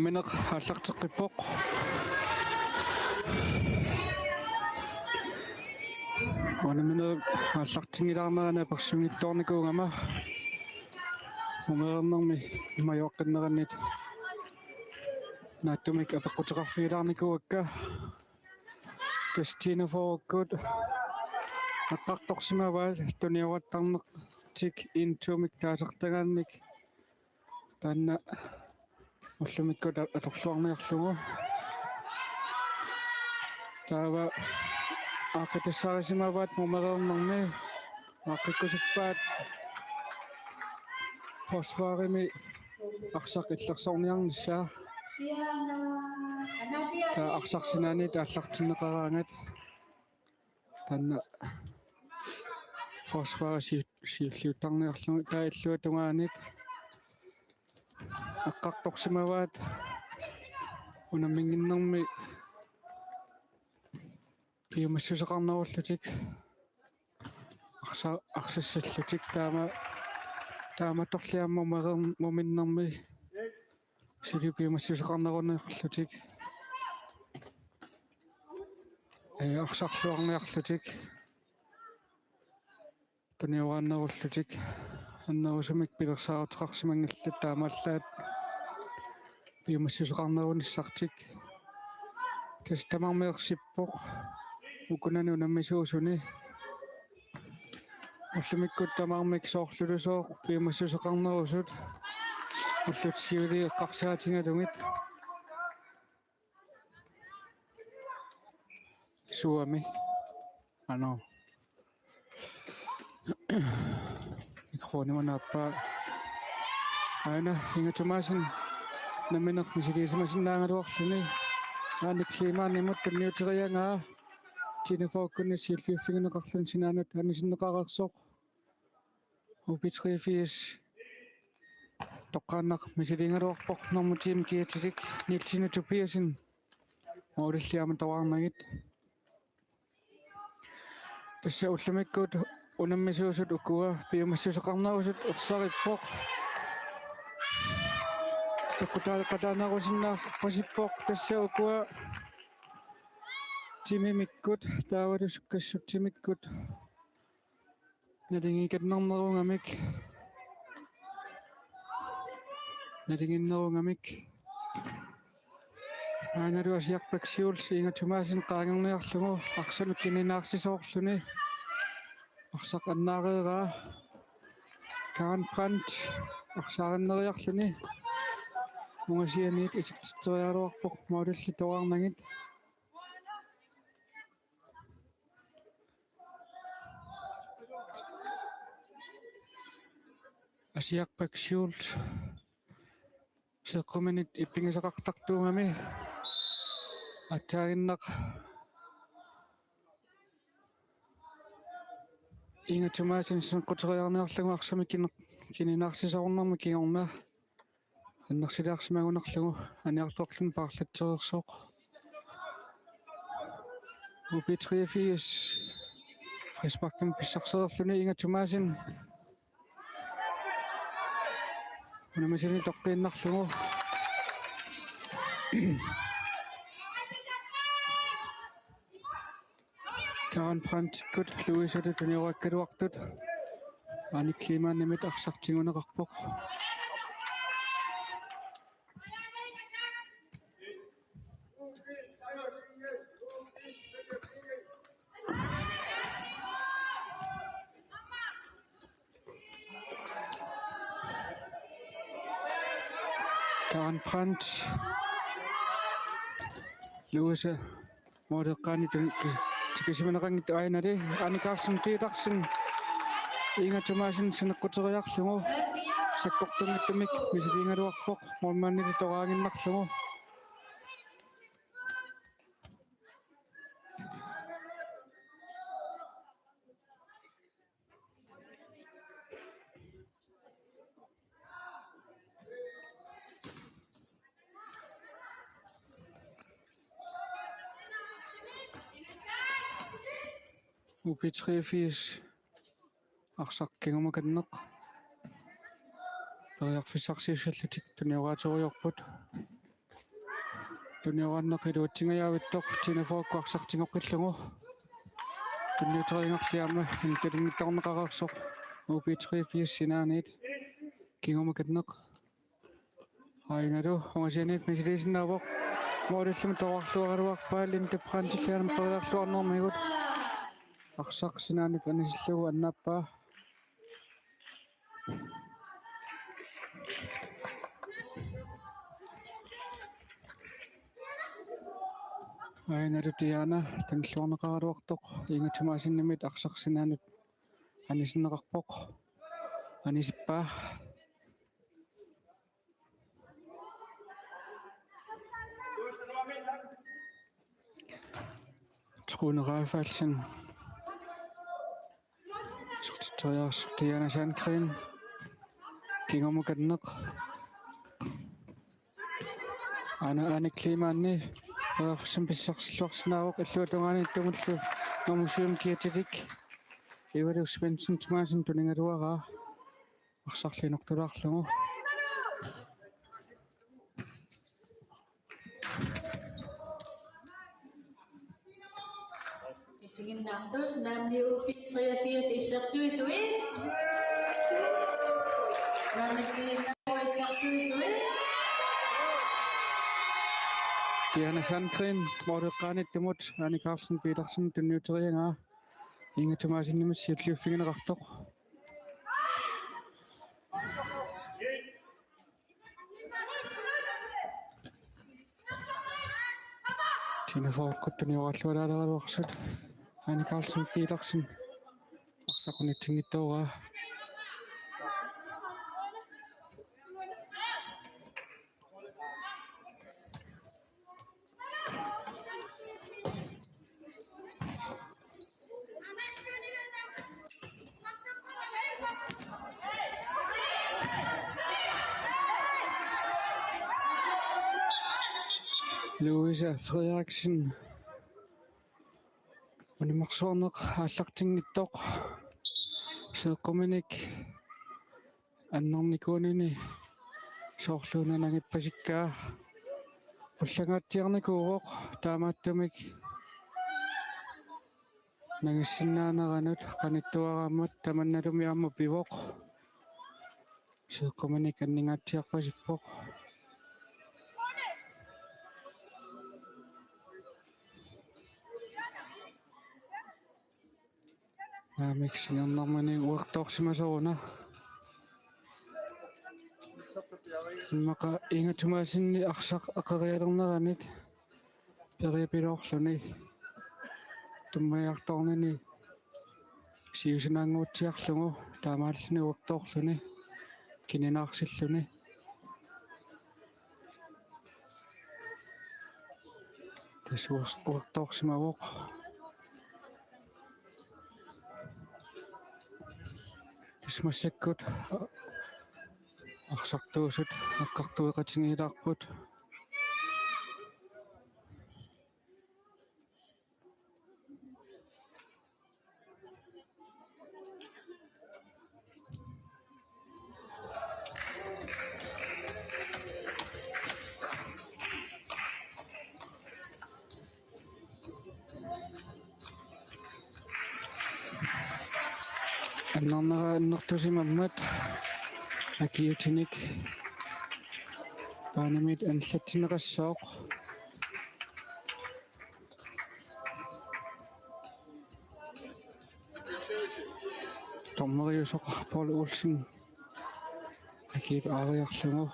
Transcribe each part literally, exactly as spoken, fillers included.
Unammineq aallarteqqippoq. Unamminerup aallartinngilaarnerani apersuinngitsoornikuugama. Umereernermi majuaqqinnerannit naatsumik apeqquteqarfigilaarnikuuakka. Tassa T enogfyrrekkut eqqartorsimavaat tuniorartarnertik en to-mik taasartagaannik. Taanna ullumikkut atorluarniarlugu. Taava aaqqitassarisimavaat umereernermi, aaqqikkusuppaat forsvarimi arsaq illersorniarnissaa. Taava arsaq sinaaniit aallartinneqaraangat. Taanna forsvarip siu-, siulliuttarniarlugu, taava illuatungaanit eqqartorsimavaat unamminnginnermi piumassuseqarnerullutik arsa-, arsassallutik, taama, taamatulli aamma umereer-, umereernermi suli piumassuseqarnerunerullutik, ee, arsarluarniarlutik, tunioraannerullutik, annerusumik pilersaaruteqarsimanngillat, taamaallaat piumassuseqarnerunissartik. Tassa tamarmi ersippoq ukunani unammisuusuni. Ullumikkut tamarmik soorlulusooq piumassuseqarnerusut ullut siuliini eqqarsaatigalugit. Suami. Ano. Mikrofonimut naappaa. Aana Inga Thomassen nammineq misiliisimasinnaagaluarluni. Aana Kleemanimut tunniuteriaraa. T enogfyrrekkunni siulliuffigineqarluni sinaanut anisinneqareersoq. U B treogfirs toqqaannaq misiliigaluarpoq nummer ti-mi kiatilik Nielsen Tobiassen. Målilli aamma toraarnagit. Tassa ullumikkut unammisuusut ukua piumassuseqarnerusut ersarippoq. Pequtaaqataanerusinnaappasippoq tassa ukua timimikkut taavalu sukkassutimikkut. Nalingikannerungamik. Nalinginnerugamik. Aanalu Asiaq Bech Juul Inga Thomassen qaangerniarlugu arsamik kininaarsisoorluni. Arsaq annaareeraa. Karen Brandt arsaarinneriarluni. Ungasianiit isertitseriaraluarpoq målilli toraarnagit. Asiaq Bech Juul seeqquminit ippigisaqartartuugami aatsaaginnaq Inga Thomassen saneqquteriarniarlugu arsamik kine-, kininaarsisoornermi kingorna annersilaarsimagunarlugu aniartuarluni paarlatsereersoq. U B treogfirs frisparkimik pissarsereerluni Inga Thomassen. Unammisani toqqiinnarlugu. Karen Brandtikkut Louiselu tunioraakkaluartut. Aana Kleemanimit arsaq tiguneqarpoq. Karen Brandt. Louise. Måleqqaani tu-, tu-, tikisimaneqanngitsoq aajuna Anne Carlsen Petersen. Inga Thomassen saneqquteriarlugu sakkortunngitsumik misiliigaluarpoq målmandili toraaginnarlugu. U B treogfirs arsaq kingumakanneq. Periarfissarsiussallutik tunioraaterujoorput. Tunioraanneq iluatsingajaavittoq Tine Fooruk arsaq tigoqqillugu. Tunniuteriinnarli aamma intalinngitsoorneqareersoq U B treogfirs sinaaniit. Kingumut kanneq. Aajuna ungasianiit misiliisinnaavoq. Målillu toqqarluaraluarpaa, Linde Brandtillu aamma periarluarnermigut. Arsaq sinaanut anisillugu annaappaa. Aajuna Diana tunilluarneqaraluartoq Inga Thomassenimit arsaq sinaanut anisinneqarpoq. Anisippaa. Trune Rafaelsen. Sortiteriarsoq Diana Sandgreen. Kingumut kanneq. Aana Anik Lehmanni. Røversen pissarsilluarsinnaavoq illuatungaani tumullu nummer syv kiatitik. Ivalu Svendsen Thomasen tunigaluaraa. Arsarli inortulaarlugu. Isiginnaartut naamni U B treogfirs illersuisuit. Naamni T N H illersuisuit. Diana Sandgreen, måleqqaanittumut, Anne Carlsen Petersen, tunniuteriaraa. Inga Thomassenimit siulliuffigineqartoq. Tine Foorukkut tunioraallualaaleraluarsut. Anne Carlsen Petersen. Arsaq unitsinngitsooraa. Louise Frederiksen. Unimmarsuarneq aallartinngitsoq. Seeqquminik annernikuunini soorluuna nangippasikkaa. Pullangaatsiarnikuuvoq, taamaattumik nangissinnaaneranut qanittuaraammat tamannalumi aamma pivoq. Seeqquminik anningaatsiarpasippoq. Aamma singernarmini uertoorsimasoruna. Immaqa Inga Thomassenip arsaq aqerialerneranit periapiloorluni. Tummajartoornini siusinaannguutsiarlugu taamaalluni uertoorluni kininaarsillugu. Tassa uer-, uertoorsimavoq. Tassa massakkut arsartuusut eqqartueqatigiilaarput. Annernera annertusimammat akiuutinik baanimiit anillatsinneqassooq. Dommeriusoq Paul Olsen akiit aariarlugu.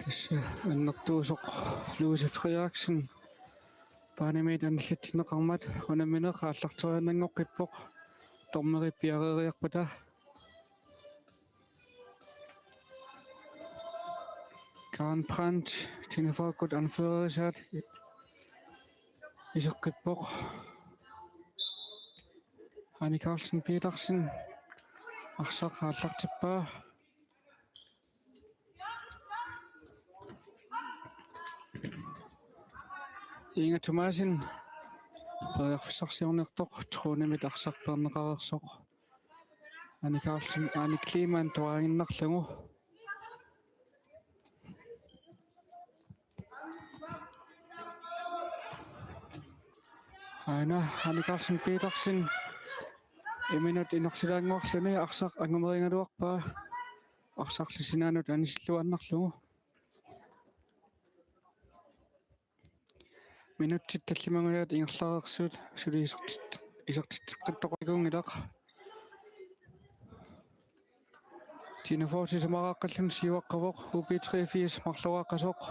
Tassa annertuusoq Louise Frederiksen baanimiit anillatsinneqarmat unammineq aallarteriarnanngoqqippoq. Dommerit piareeriarpata. Karen Brandt, Tine Foukkut anførerisaat iseqqippoq. Anni Carlsen Petersen arsaq aallartippaa. Inga Thomasen periarfissarsiornertoq, Trondheimit arsaq peerneqareersoq. Anni Carlsen, Anni Kleemann toraannarlugu. Aana Anni Carlsen Petersen iminut inersilaannguarluni arsaq angumerigaluarpaa, arsarli sinaanut anisilluaannarlugu. Minutsit tallimanngulaat ingerlareersut suli isertit-, isertitseqqittoqakuunngilaq. Tine Foukkut sisamaraaqqalluni siuaqqavoq, U B treogfirs marloraaqqasoq.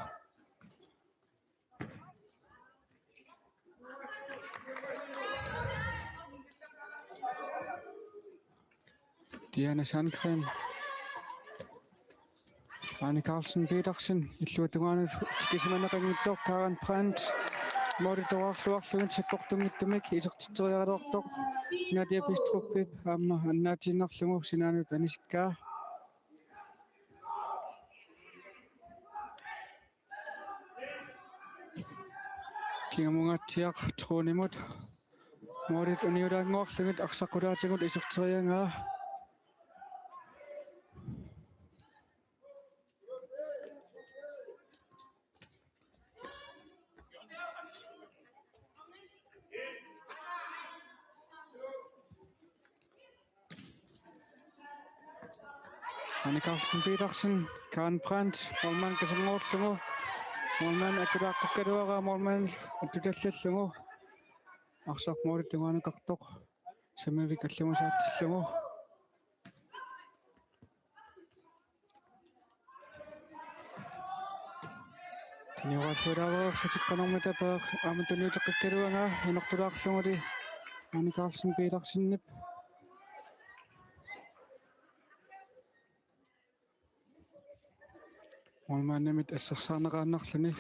Diana Sandgren. Anni Carlsen Petersen, illuatungaani tikisimaneqanngitsoq, Karen Brandt. Målip toraarluarlugit sakkortunngitsumik isertitseriaraluartoq. Nadia Bistrupip aamma annaatiinnarlugu sinaanut anisikkaa. Kingumut ungatsiaq Trondheimut. Målit uniulaannguarlugit arsaq qulaatigut iserteriagaa. Anni Carlsen Petersen, Karen Brandt, målmand kasanngorlugu. Målmand atulaaqqukkaluaraa, målmand attutallallugu. Arsaq målip tungaanut qaqtoq. Samivik allumasaatsillugu. Tunioraalluaraareersutik qanormita peer-, aamma tuniuteqqikkaluagaa, inortulaarluguli Anni Carlsen Petersenip. Målmandimit assersaarneqaannarluni.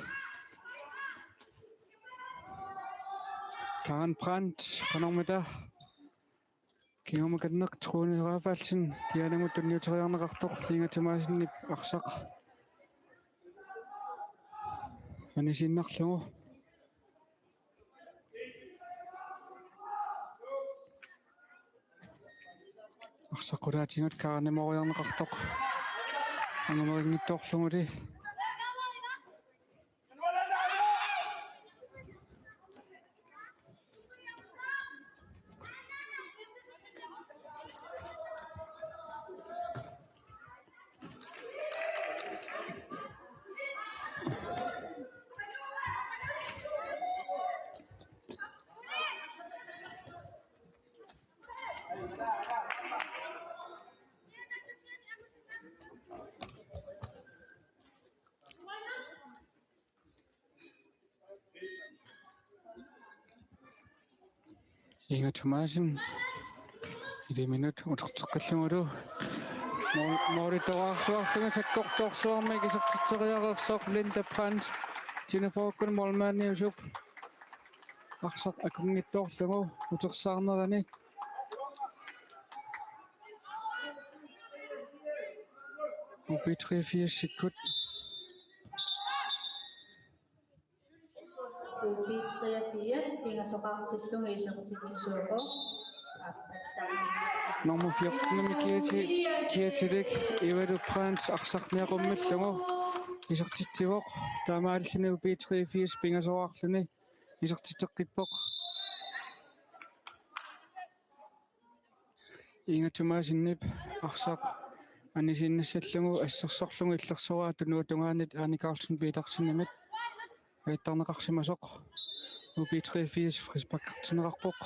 Karen Brandt, qanormita. Kingumut kanneq Trune Rafaelsen, Dianamut tunniuteriarneqartoq, Inga Thomasenip arsaq anisiinnarlugu. Arsaq qulaatigut Karinimooriarneqartoq. Angumerinngitsoorluguli. Inga Thomasen. Iliminut uterteqqillugulu. Mål-, målip toraarluarlugit sakkortoorsuarmik isertitseriareersoq Linda Brandt. Tine Foukkun målmandiusup arsaq akunngitsoorlugu utersaarnerani. U B treogfirsikkut. U B treogfirs pingasoqartillugu isertitsisuuvoq. Aappassaani isertitsi-. Nummer fjorten, Kieti-, Kietilik Ivalu Brandt arsarniaqummillugu isertitsivoq. Taamaalilluni U B treogfirs pingasoraarluni isertitseqqippoq. Inga Thomasenip arsaq anisiinnassallugu assersorlugu illersoraa tunuatungaanit Anni Carlsen Petersenimit ajattarneqarsimasoq. U B treogfirs frisparkertinneqarpoq.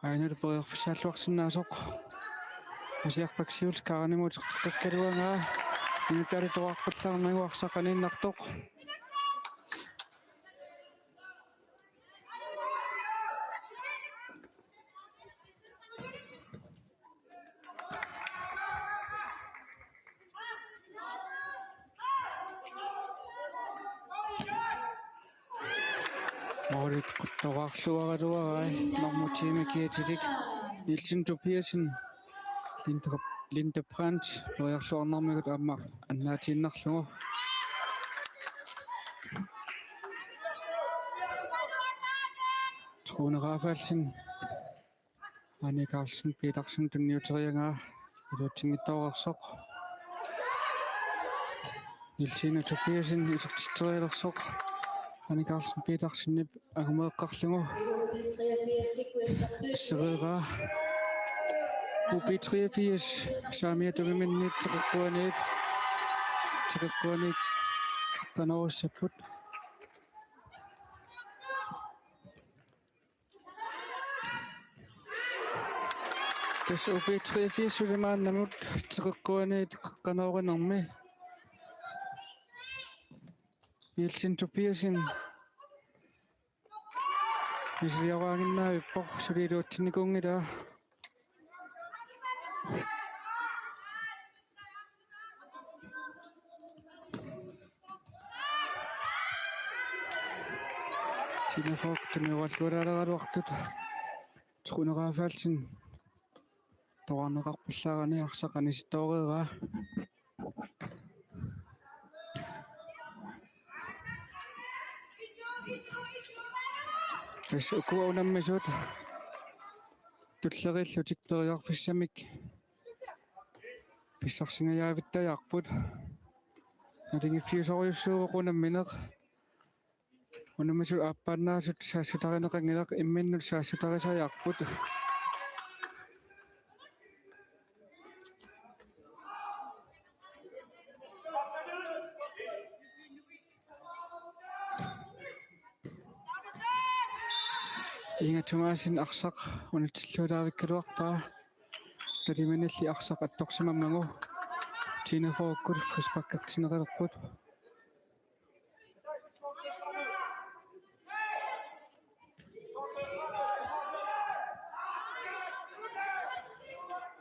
Aajuna periarfissaalluarsinnaasoq. Asiarpakka siulleq Karinimut uterteqqikkaluagaa. Minutsit toraarpallaarnagu arsaq aniinnartoq. Målit quttoraarluaraluarai, nummer ti-mi kiatilik Nielsen Tobiassen, Linde, Linde Brandt, periarluarnermigut aamma annaatiinnarlugu. Trune Rafaelsen, Anne Carlsen Petersen tunniuteriaraa iluatsinngitsoorarsoq. Nielsine Tobiassen isertitserialersoq. Anne Carlsen Petersenip angumeeqqarlugu. Sereeraa. U B treogfirs saamiata tungiminniit teqeqquaniit. Teqeqquaniit qanoq issapput. Tassa U B treogfirs suli maannamut teqeqquaniit qanoq inermi. Nielsen Tobiassen misilioraaginnavippoq, suli iluatsinnikuunngilaa. Tina Falk tunniugallualaaleraluartut. Trune Rafaelsen toqqarneqarpallaarani arsaq anisittooreeraa. Tassa ukua unammisut tulleriillutik periarfissamik pissarsingajavittajaarput. Naligiiffiusorujussuuvoq unammineq. Unammisut aappaannaasut saassutarineqanngilaq, imminnut saassutarisajaarput. Inga Thomasen arsaq unitsilluaraavikkaluarpaa. Taliminilli arsaq attorsimammagu Tina Falkikkut frisparkertinneqalerput.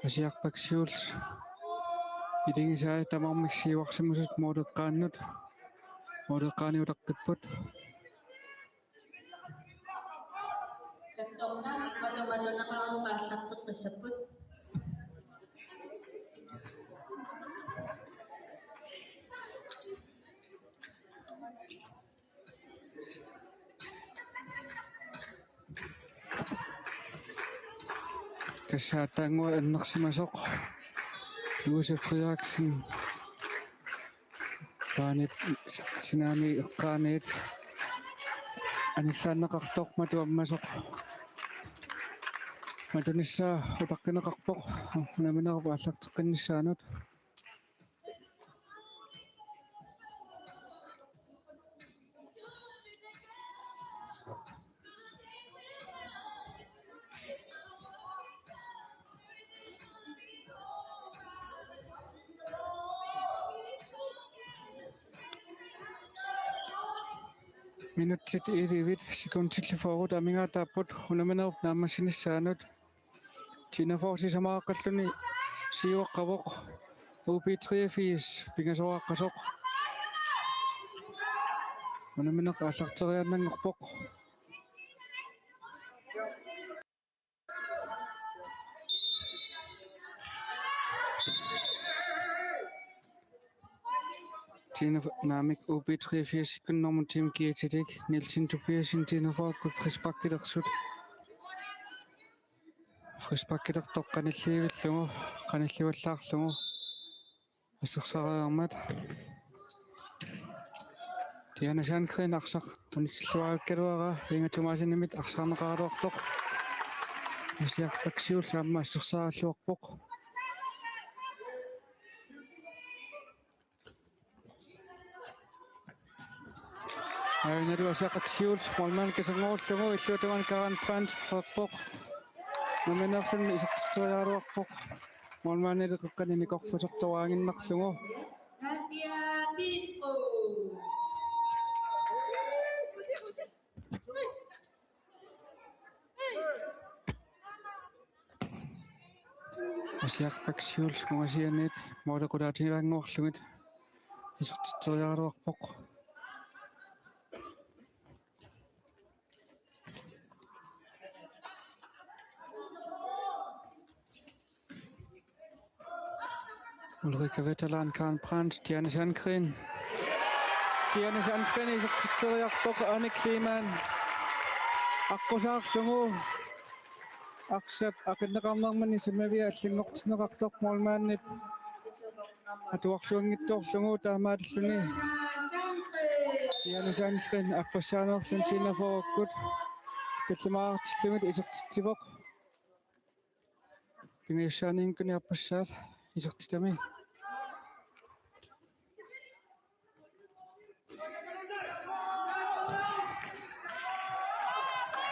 Asiaq Bak Juul iligisai tamarmik siuarsimasut måleqqaannut, måleqqaani utaqqipput. Kattorna matu-, matuneqarput aallarteqqissapput. Tassa aatsaannguaq annersimasoq Josef Frederiksen. Paanip sinaani eqqaaniit anillaanneqartoq matu ammasoq. Matunissaa utaqqineqarpoq unamminerup aallarteqqinnissaanut. Minutsit elleve, sekundillu fyrre amigaataapput unamminerup naammassinissaanut. Tina Falk sisamaaqqalluni siuaqqavoq. U B treogfirs pingasoraqqasoq. Unammineq aallarteriaannanngorpoq. Tina F-, naamik, U B treogfirs-ikkut nummer ti-mi kiatilik Nielsen Tobiassen Tina Falkikkut frisparkilersut. Frisparkilertoq qanilliivillugu, qanillivallaarlugu. Assersaariarmat. Diana Sandgreen arsaq unitsilluaraavikkaluaraa, Inga Thomassenimit arsaarneqaraluartoq. Asiaq Bak Juul aamma assersaaralluarpoq. Aajuna Asiaq Bak Juul målmandip kasanngorlugu, illuatungaani Karen Brandt pereerpoq. Unamminermi isertitseriaraluarpoq. Målmandip qeqqani nikorfasortoraannginnarlugu. Nadia Bispo. Asiaq Bak Juul ungasianiit måli qulaatigilaannguarlugit isertitseriaraluarpoq. Ulrika Wetterland, Karen Brandt, Diana Sandgreen. Diana Sandgreen isertitseriartoq, Anne Kleemann aqqusaarlugu. Arsaq aqinneqarnermini sammiviat allanngortinneqartoq, målmandip atuarluanngitsoorlugu, taamaalilluni Diana Sandgreen aqqussaanerluni Tina Fokkut tallimaartillugit isertitsivoq. Pingajussaaninnguni aappassaat isertitami.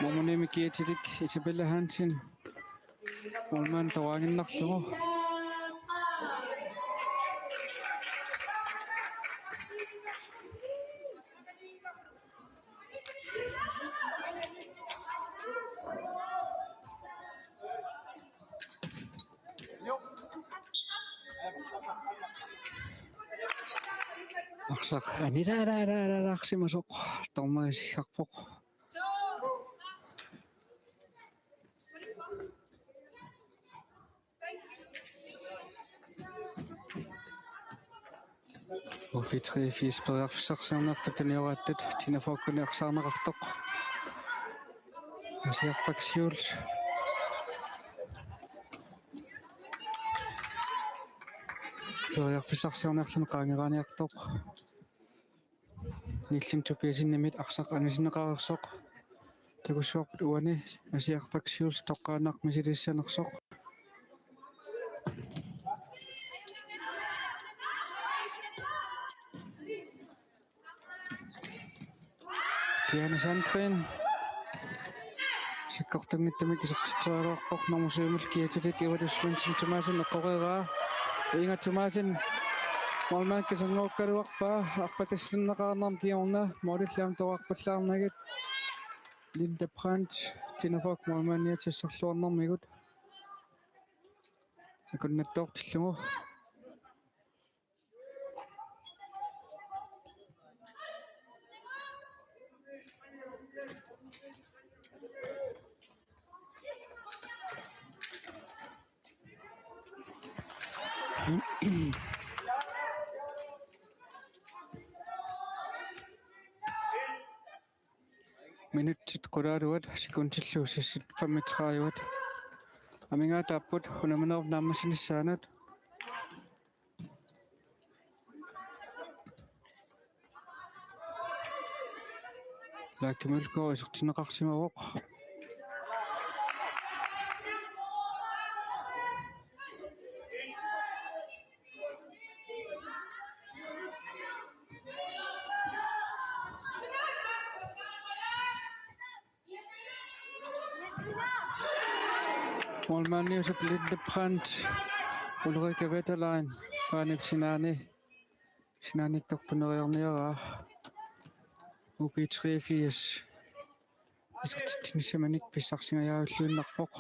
Nummer ni-mi kiatilik Isabella Hansen. Målmand toraannarlugu. Arsaq anilaalaalaalaallarsimasoq dommeri isiggarpoq. U B treogfirs periarfissarsiorniartut tunioraatut, Tina Fokkuni arsaarneqartoq. Asiarpak Schulz. Periarfissarsiorniarluni qaangeraaniartoq. Nielsen Tobiassenimit arsaq anisinneqareersoq. Takussuarput uani Asiarpak Schulz toqqaannaq misiliissanersoq. Diana Sandgreen sakkortunngitsumik isertitseriaraluarpoq, nummer syv-imut kiatilik Ivalu Svendsen Thomassen eqqoriaraa. Inga Thomassen målmandip kiserngorugaluarpaa, arpakissinneqarnermut kingorna målillu aamma toqqarpallaarnagit. Linda Brandt, Tina Fock målmandiatissalluarnermigut akunnattoortillugu. Minutsit qulaaluat, sekundillu sissit femogtredive. Amigaataapput unamminerup naammassinissaanut. Laakkimulko isertinneqarsimavoq. Målmandiusup Linda Brandt, Ulrika Wetterlein, qaanip sinaani, sinaanittortuuneriarniaraa. U B treogfirs isertitsinissaminik pissarsingajaavilluinnarpoq.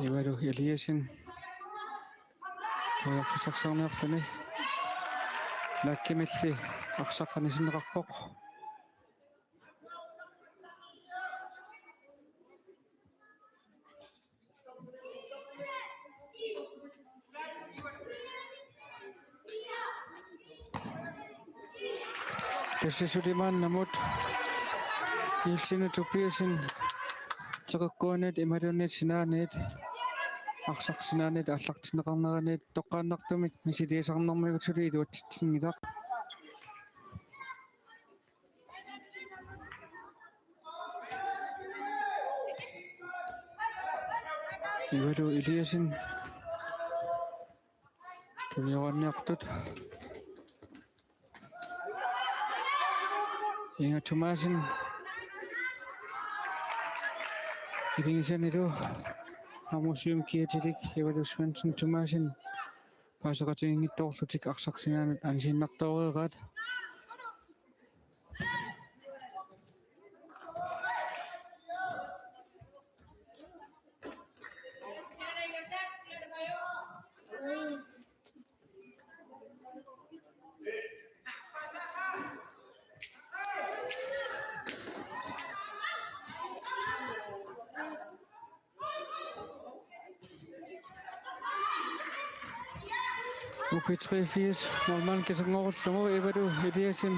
Ivalu Eliassen periarfissarsiorniarluni. Laakkimilli arsaq anisinneqarpoq. Tassa suli maannamut Nielsen Tobiassen teqeqquanit imaluunniit sinaaniit, arsaq sinaaniit aallartinneqarneranit toqqaannartumik misiliisarnermigut suli iluatsitsinngilaq. Ivalu Eliassen tunioraanniartut. Inga Thomassen. Kivigisanilu nummer syv-imut kiatilik Ivalu Svendsen Thomassen. Paaseqatigiinngitsoorlutik arsaq sinaanut anisiinnartooreeraat. U B treogfirs målmand kiserngoorullugu Ivalu Eliassen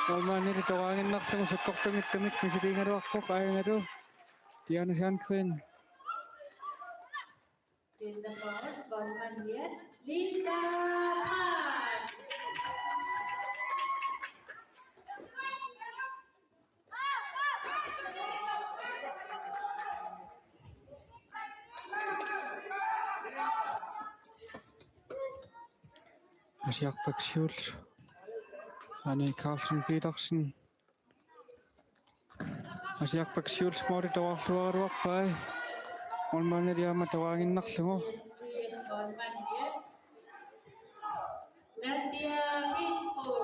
målmandili toraannarlugu sakkortunngitsumik misiliigaluarpoq, aajuna Diana Sandgren. Linda Brandt. Asiaq Baksiul, Anne Carlsen Petersen. Asiaq Baksiul måli toraarluaraluarpaa. Målmandili aamma toraannarlugu. Nadia Bispo.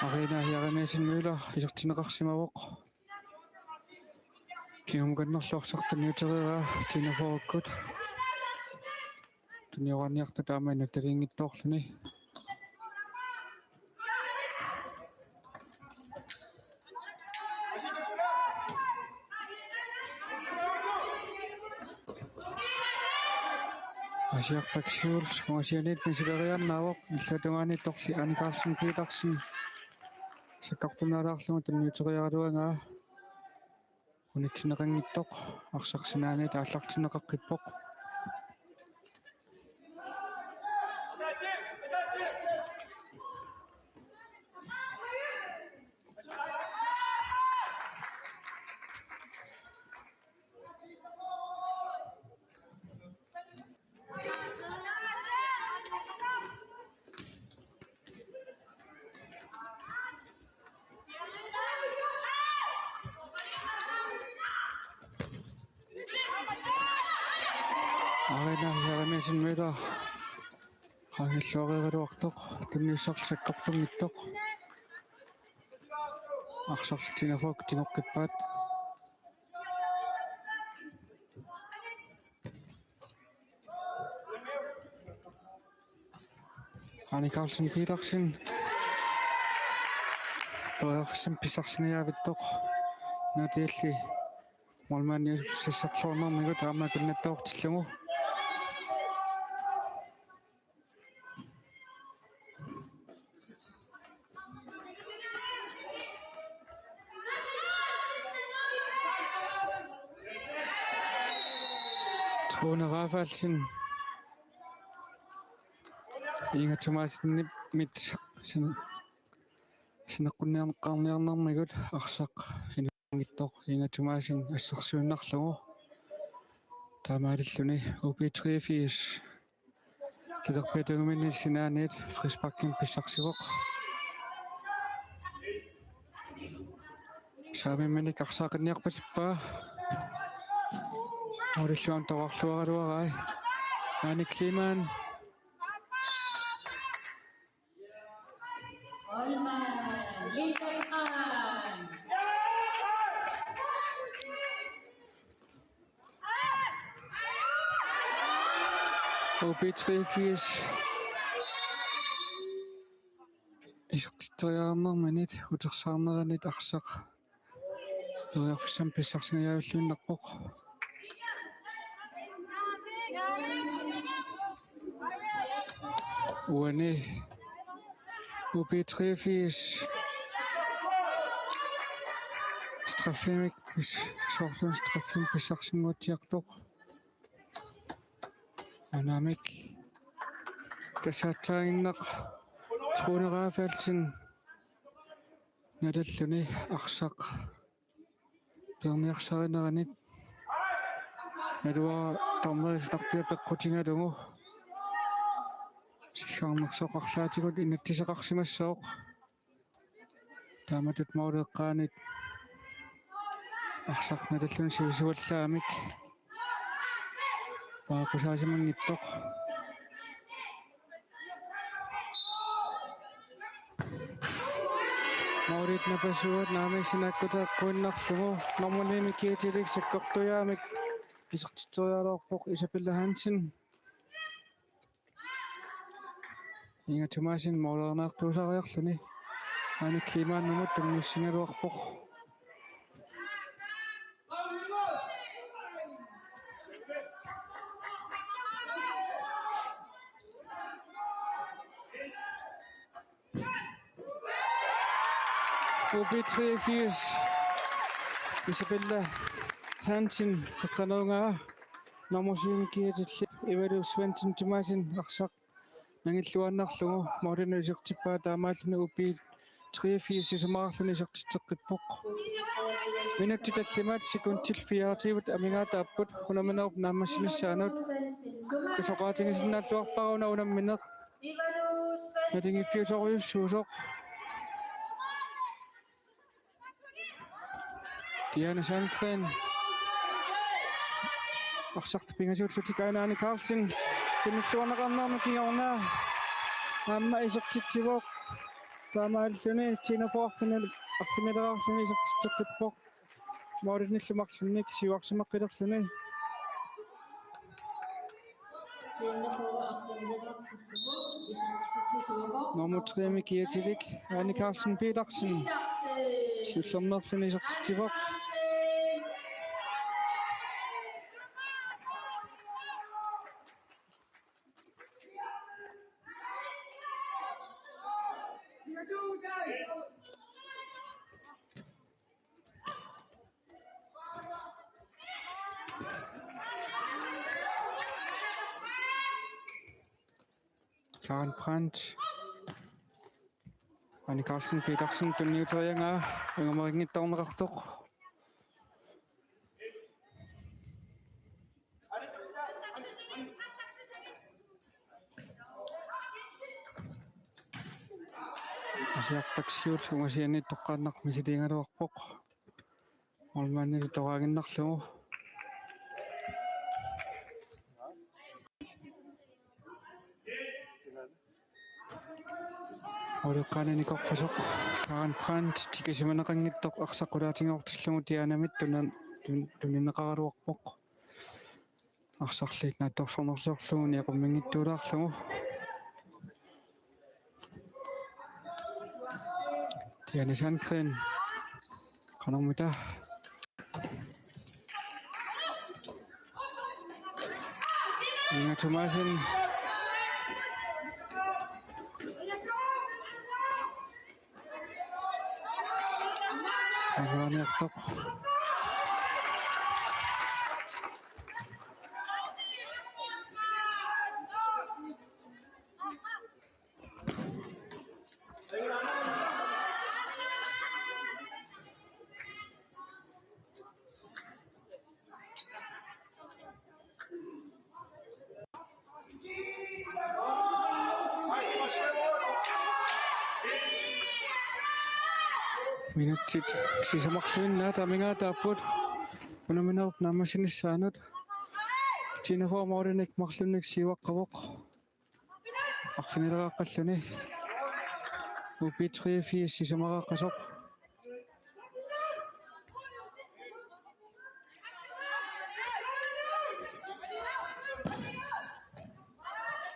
Arina Jeremiassen Møller isertinneqarsimavoq. Kingumut kannerluarsartuniutereeraa Tina Forukkut. Tunioraanniartoq taama inuttaliinngitsoorluni. Asiaq Baksiul ungasianiit misileriarnaavoq, illuatungaaniittorli Anne Carlsen Petersen sakkortunaalaarlugu tunniuteriaraluaraa. Unitsinneqanngitsoq arsaq sinaaniit aallartinneqaqqippoq. Arina Jeremiassen Møller qaangiilluareeraluartoq, tunniussarlu sakkortunngitsoq. Arsarlu Tina Forukkut tigoqqippaat. Anne Carlsen Petersen. Periarfissamik pissarsingajavittoq. Nadia L. Målmandi sassarluarnermigut aamma pinnattoortillugu. Trone Rafaelsen. Inga Thomassenimit sin-, sineqqunniarneqarniarnermigut arsaq inuunngitsoq Inga Thomassen assersuinnarlugu. Taamaalilluni U B treogfirs kilerpiatungiminni sinaaniit frisparkimik pissarsivoq. Saamimminik arsaaqinniarpasippaa. Målillu aamma toraarluaraluarai. Anne Kleemann. U B treogfirs isertitseriarnerminit utersaarneranit arsaq periarfissamik pissarsingajaavilluinnarpoq. Uani U B treogfirs straffimik pis-, soorluuna straffimik pissarsinnguatsiartoq. Anamik tassaassaaginnaq Trone Rafaelsen nalalluni arsaq peerniarsarineranit. Naluara dommeri sitaqpia peqqutigalugu siggarnersoq arlaatigut inatsiseqarsimassooq. Taamatut måli eqqaanit arsaq nalalluni sivisuallaamik paaqqusaasimanngitsoq. Mauriit Napasuat naamik sinaakkuteqqiinnarlugu nummer ni-mik kiatilik sakkortujaamik isertitseriaraluarpoq Isabella Hansen. Inga Thomasen måleriartuusariarluni. Aani Klimaannamut tunniussigaluarpoq. U B treogfirs, Isabella Hansen, qeqqanoorngaa, nummer syv-mik kiatilli, Ivalu Svendsen Thomasen, arsaq nangilluinnarlugu, målinut isertippaa taamaalluni U B treogfirs sisamararluni isertitseqqippoq. Minutsit tallimat sekundit fireogtyve amigaataapput, unamminerup naammassinissaanut. Kisoqaatigisinnaalluarpara una unammineq. Naligiiffiusorujussuusoq. Diana Sandgren. Arsartut pingasuullutik aana Anne Carlsen. Tunulluarneqarnermik kingorna. Aamma isertitsivoq. Taamaalluni Tino Poorfinil arfinileraarluni isertitseqqippoq. Målinillu marlunnik siuarsimaqqilerluni. Nummer tre-mik kiatilik, Anne Carlsen Petersen. Siullermeerluni isertitsivoq. Karen Brandt. Anne Carlsen Petersen tunniuteriaraa angumerinngitsoorneqartoq. Asiarpassuit ungasianit toqqaannaq misiliigaluarpoq. Målmandip toqaaginnarlugu. Uleqqaanini korpasoq Karen Brandt tikisimaneqanngitsoq arsaq qulaatigoortillugu Dianamit tunan-, tun-, tunineqaraluarpoq. Arsarli naatsorsornersorlugu niaqumminngitsuulaarlugu. Diana Sandgren. Qanormita. Inga Thomasen. Aruaniartoq. Minutsit sisamarluinnaat amigaataapput unamminerup naammassinissaanut. Tine Poorfinip målinik marlunnik siuaqqavoq. Arfinileraqqalluni. U B treogfirs sisamaraaqqasoq.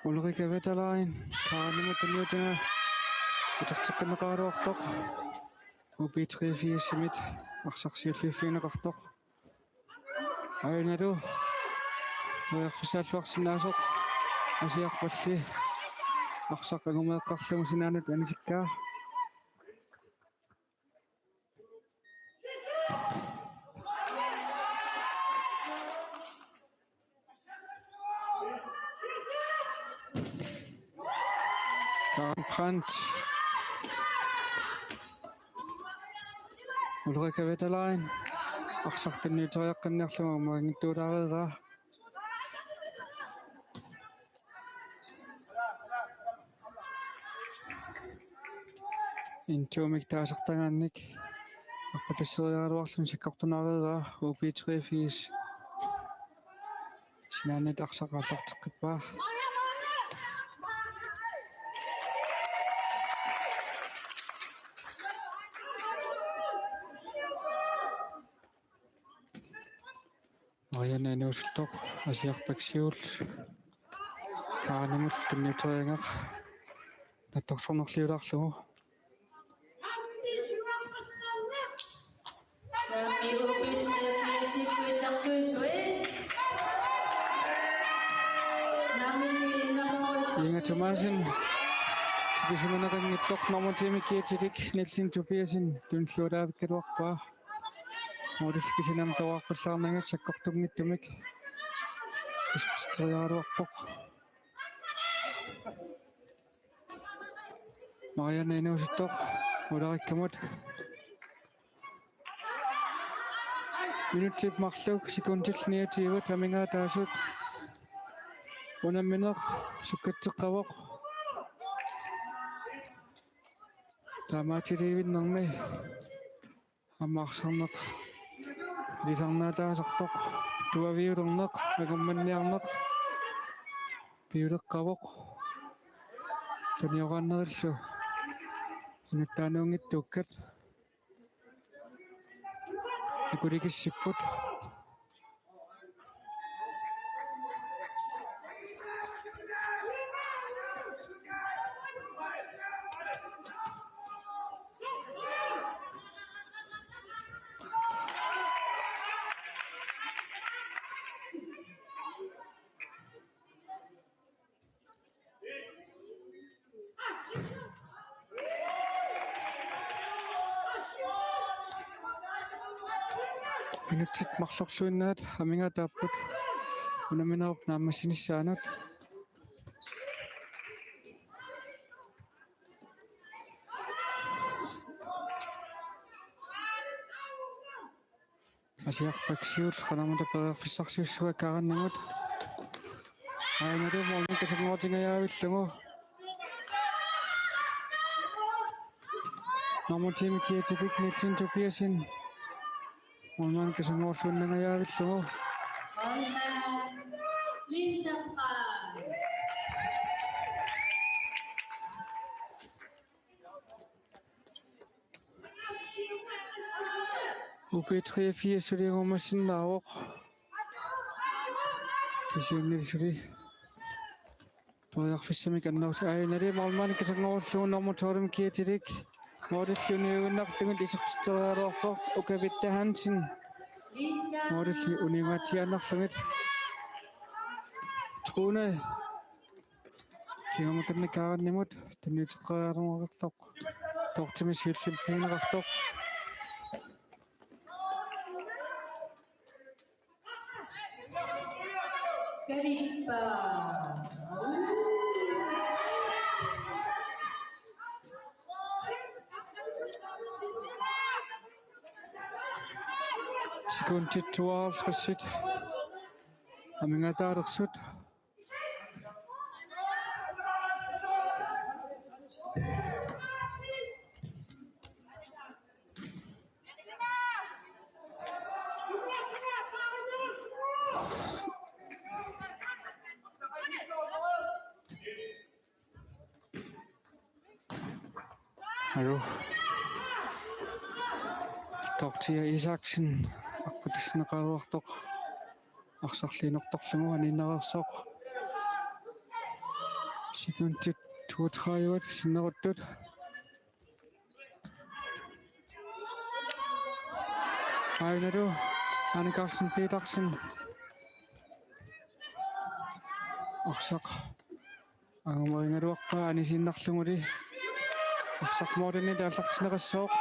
Ulrika Wetterlein, Kaanimut tunniutiga uterteqqinneqaraluartoq. U B treogfirsimit arsaq siulliuffigineqartoq. Aajuna periarfissaalluarsinnaasoq Asiarpalli arsaq angumeeqqarlugu sinaanut anisikkaa. Karen Brandt. Ulrika Wetterlein. Arsaq tunniuteriaqqinniarlugu angumerinngitsuulaareeraa. N to-mik taasartagaannik arpatasseriaraluarluni sakkortunaareeraa U B treogfirs. Sinaanit arsaq aallarteqqippaa. Marianne inuusuttoq Asiaq Paksiul Kaaranimut tunniuteriaraq naatsorsornerliulaarlugu. Inga Thomasen tikisimaneqanngitsoq nummer ti-mik kiatilik Nielsen Tobiassen tunillualaavikkaluarpaa. Målillu kisianni toqqallaarnagit sakkortunngitsumik isertitseriaraluarpoq. Marianne inuusuttoq ularakkamut. Minutsit marluk sekundit niogtyve amigaataasut. Unammineq sukkatseqqavoq. Taamaatiliivinnermi aamma arsarneq ilisarnaataasartoq, tuaviulerneq, angummanniarneq piuleqqavoq. Tunioraannerillu inuttaanuunngitsuukkat akulikissipput. Minutsit marlorluinnaat amigaataapput unamminerup naammassinissaanut. Asiaq Paksiul qanormita periarfissarsiussua Kaaranimut. Aajuna målmandip kaserngoortingajavillugu. Nummer ti-mik kiatilik Nielsen Tobiassen målmandip kaserngoorluinnangajavillugu. Linda Brandt. U B treogfirs suli angummassinnaavoq. Kisianni suli periarfissamik annerus-, aajuna målmandip kaserngoorlugu nummer tolv-mik kiatilik. Målillu uniuinnarlugit isertitseriaraluarpoq Uka Witte Hansen. Målillu uniungaatsiaannarlugit. Trune kingumut Kaaranimut tunniuteqqeriaraluartoq. Toortumi siulliup pigineqartoq. Kavippa. Sekundit tooghalvtreds amigaataalersut. Alu. Dorthea Isaksen aqqutissinneqaraluartoq arsarliinertorlugu aniinnareersoq. Sekundit toogtredive sinneruttut. Aajuna Ane Carlsen Petersen. Arsaq angumerigaluarpaa anisiinnarluguli. Arsaq målinik aallartinneqassaaq.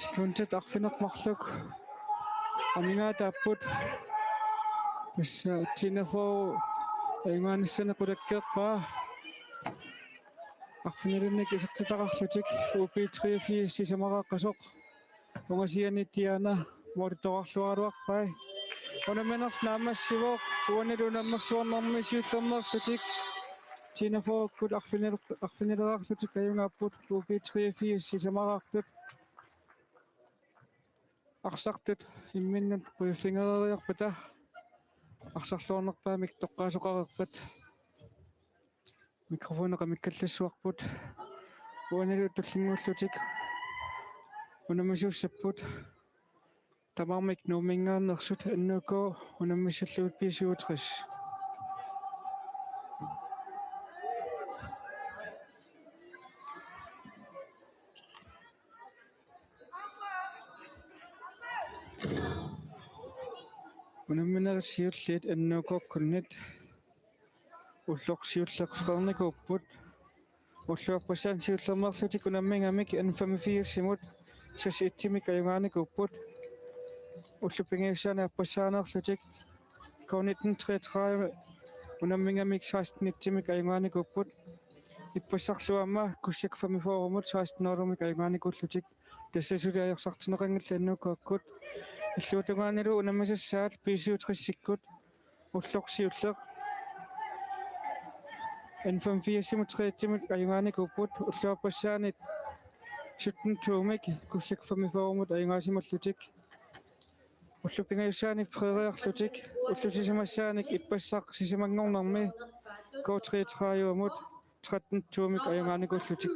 Sekundit arfineq-marluk amigaataapput. Tassa T enogfyrre ajugaanissani qulakkeerpaa. Arfinilinnik isertitaqarlutik U B treogfirs sisamaraqqasoq ungasiani Diana målittoqarluaraluarpai. Unamminerlu naammassivoq, uanilu unammersuarnermi siullermeerlutik T enogfyrre-kkut arfinil-, arfinileraarlutik ajugaapput U B treogfirs sisamaraartut. Arsartut imminnut briefingereeriarpata Arsarluarnerpaamik toqqaasoqareerpat. Mikrofoni qamikkallassuarput. Uanilu tullinnguullutik unammisuussapput. Tamarmik Nuumminngaanneersut, N U K unammissallugu B syvogtres. Unamminerit siulliit N U K-kkunnit ulloq siulleq Frederikkuupput. Ulluarpassaani siullermeerlutik unammigamik N femogfirsimut seks etsimik ajugaanikuupput. Ullut pingajussaanni appassaaneerlutik K nitten treogtredive unammigamik seksten etsimik ajugaanikuupput. Ippassarlu aamma Kussak femogfyrremut seksten nulmik ajugaanikuullutik. Tassa suli ajorsartinneqanngillat N U K-kkut. Illuatungaanilu unammisassaat B syvogtresikkut ulloq siulleq N femogfirsimut tre etsimik ajugaanikuupput. Ulluarpassaani sytten tomik Kussak femogfyrremut ajugaasimallutik. Ullut pingajussaanni Frederiarlutik, ullut sisamassaanni ippassaq sisamanngornermi K treogtredivemut tretten tomik ajugaanikuullutik.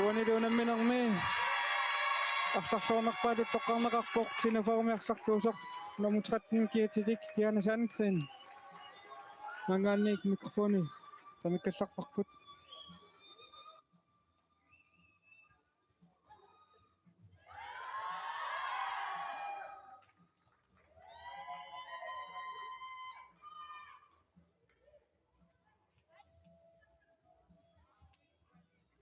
Uanilu unamminermi arsarluarnerpaatut toqqarneqarpoq T enogfyrremi arsarluusoq nummer tretten kiatilik Diana Sandgreen. Maanngaanniit mikrofoni qamikkallarparput.